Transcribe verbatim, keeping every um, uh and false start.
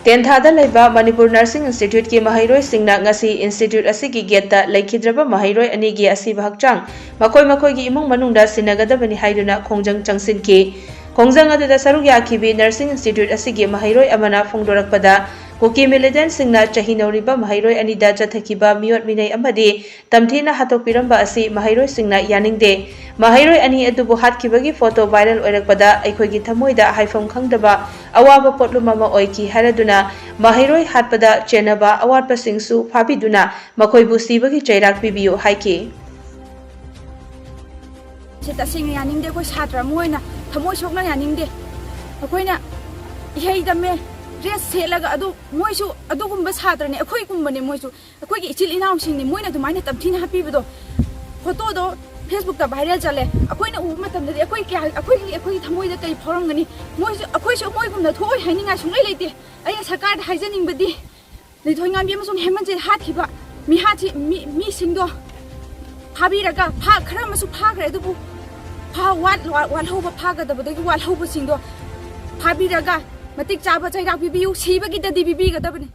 ꯇꯦꯟꯊꯥꯗ ꯂꯩꯕ ꯃꯅꯤꯄꯨꯔ ꯅꯔꯁꯤꯡ ꯏꯟꯁꯇꯤꯇ꯭ꯌꯨꯠꯀꯤ ꯃꯍꯩꯔꯣꯏꯁꯤꯡꯅ ꯉꯁꯤ ꯏꯟꯁꯇꯤꯇ꯭ꯌꯨꯠ ꯑꯁꯤꯒꯤ ꯒꯦꯠꯇ ꯂꯩꯈꯤꯗ꯭ꯔꯕ ꯃꯍꯩꯔꯣꯏ ꯑꯅꯤꯒꯤ ꯑꯁꯤꯕ ꯍꯛꯆꯥꯡ ꯃꯈꯣꯏ ꯃꯈꯣꯏꯒꯤ ꯏꯃꯨꯡ ꯃꯅꯨꯡꯗ ꯁꯤꯟꯅꯒꯗꯕꯅꯤ ꯍꯥꯏꯗꯨꯅ ꯈꯣꯡꯖꯪ ꯆꯪꯁꯤꯟꯈꯤ꯫ ꯈꯣꯡꯖꯪ ꯑꯗꯨꯗ ꯁꯔꯨꯛ ꯌꯥꯈꯤꯕꯤ ꯅꯔꯁꯤꯡ ꯏꯟꯁꯇꯤꯇ꯭ꯌꯨꯠ ꯑꯁꯤꯒꯤ ꯃꯍꯩꯔꯣꯏ ꯑꯃꯅ ꯐꯣꯡꯗꯣꯔꯛꯄꯗ, ꯀꯨꯀꯤ ꯃꯤꯂꯤꯇꯦꯟꯠꯁꯤꯡꯅ ꯆꯍꯤ ꯅꯧꯔꯤꯕ ꯃꯍꯩꯔꯣꯏ ꯑꯅꯤꯗ ꯆꯠꯊꯈꯤꯕ ꯃꯤꯑꯣꯠ ꯃꯤꯅꯩ ꯑꯃꯗꯤ ꯇꯝꯊꯤꯅ ꯍꯥꯠꯇꯣꯛꯄꯤꯔꯝꯕ ꯑꯁꯤ ꯃꯍꯩꯔꯣꯏꯁꯤꯡꯅ ꯌꯥꯅꯤꯡꯗꯦ꯫ ꯃꯍꯩꯔꯣꯏ ꯑꯅꯤ ꯑꯗꯨꯕꯨ ꯍꯥꯠꯈꯤꯕꯒꯤ ꯐꯣꯇꯣ ꯚꯥꯏꯔꯦꯜ ꯑꯣꯏꯔꯛꯄꯗ ꯑꯩꯈꯣꯏꯒꯤ ꯊꯃꯣꯏꯗ ꯍꯥꯏꯐꯝ ꯈꯪꯗꯕ ꯑꯋꯥꯕ ꯄꯣꯠꯂꯨꯝ ꯑꯃ ꯑꯣꯏꯈꯤ ꯍꯥꯏꯔꯗꯨꯅ, ꯃꯍꯩꯔꯣꯏ ꯍꯥꯠꯄꯗ ꯆꯦꯟꯅꯕ ꯑꯋꯥꯠꯄꯁꯤꯡꯁꯨ ꯐꯥꯕꯤꯗꯨꯅ ꯃꯈꯣꯏꯕꯨ ꯁꯤꯕꯒꯤ ꯆꯩꯔꯥꯛ ꯄꯤꯕꯤꯌꯨ ꯍꯥꯏꯈꯤ꯫ ꯁꯤ ꯇꯁꯦꯡꯅ ꯌꯥꯅꯤꯡꯗꯦ꯫ ꯑꯩꯈꯣꯏ ꯁꯥꯇ꯭ꯔ ꯑꯃ ꯑꯣꯏꯅ ꯊꯃꯣꯏ ꯁꯣꯛꯅ ꯌꯥꯅꯤꯡꯗꯦ꯫ ꯑꯩꯈꯣꯏꯅ ꯏꯍꯩ ꯇꯝꯃꯦ, ꯗ꯭ꯔꯦꯁ ꯁꯦꯠꯂꯒ, ꯑꯗꯨ ꯃꯣꯏꯁꯨ ꯑꯗꯨꯒꯨꯝꯕ ꯁꯥꯇ꯭ꯔꯅꯦ, ꯑꯩꯈꯣꯏꯒꯨꯝꯕꯅꯦ ꯃꯣꯏꯁꯨ꯫ ꯑꯩꯈꯣꯏꯒꯤ ꯏꯆꯤꯜ ꯏꯅꯥꯎꯁꯤꯡꯅꯤ꯫ ꯃꯣꯏꯅ ꯑꯗꯨꯃꯥꯏꯅ ꯇꯝꯊꯤꯅ ꯍꯥꯠꯄꯤꯕꯗꯣ, ꯐꯣꯇꯣꯗꯣ ꯐꯦꯁꯕꯨꯛꯇ ꯚꯥꯏꯔꯦꯜ ꯆꯠꯂꯦ꯫ ꯑꯩꯈꯣꯏꯅ ꯎꯕ ꯃꯇꯝꯗꯗꯤ ꯑꯩꯈꯣꯏ ꯀꯌꯥ, ꯑꯩꯈꯣꯏꯒꯤ, ꯑꯩꯈꯣꯏꯒꯤ ꯊꯃꯣꯏꯗ ꯀꯩ ꯐꯥꯎꯔꯝꯒꯅꯤ? ꯃꯣꯏꯁꯨ, ꯑꯩꯈꯣꯏꯁꯨ ꯃꯣꯏꯒꯨꯝꯅ ꯊꯣꯛꯑꯣꯏ ꯍꯥꯏꯅꯤꯡꯉꯥꯏ ꯁꯨꯡꯂꯩ ꯂꯩꯇꯦ꯫ ꯑꯩꯅ ꯁꯔꯀꯥꯔꯗ ꯍꯥꯏꯖꯅꯤꯡꯕꯗꯤ, ꯂꯤꯟꯊꯣꯏꯉꯥꯝꯕꯤ ꯑꯃꯁꯨꯡ ꯍꯦꯃꯟꯁꯦ ꯍꯥꯠꯈꯤꯕ ꯃꯤꯍꯥꯠꯁꯤ, ꯃꯤ, ꯃꯤꯁꯤꯡꯗꯣ ꯐꯥꯕꯤꯔꯒ, ꯐꯥ-, ꯈꯔ ꯑꯃꯁꯨ ꯐꯥꯈ꯭ꯔꯦ, ꯑꯗꯨꯕꯨ ꯐꯥ-, ꯋꯥꯠ-, ꯋꯥ-, ꯋꯥꯠꯍꯧꯕ, ꯐꯥꯒꯗꯕꯗꯒꯤ ꯋꯥꯠꯍꯧꯕꯁꯤꯡꯗꯣ ꯐꯥꯕꯤꯔꯒ ꯃꯇꯤꯛ ꯆꯥꯕ ꯆꯩꯔꯥꯛ ꯄꯤꯕꯤꯌꯨ, ꯁꯤꯕꯒꯤꯗꯗꯤ ꯄꯤꯕꯤꯒꯗꯕꯅꯤ꯫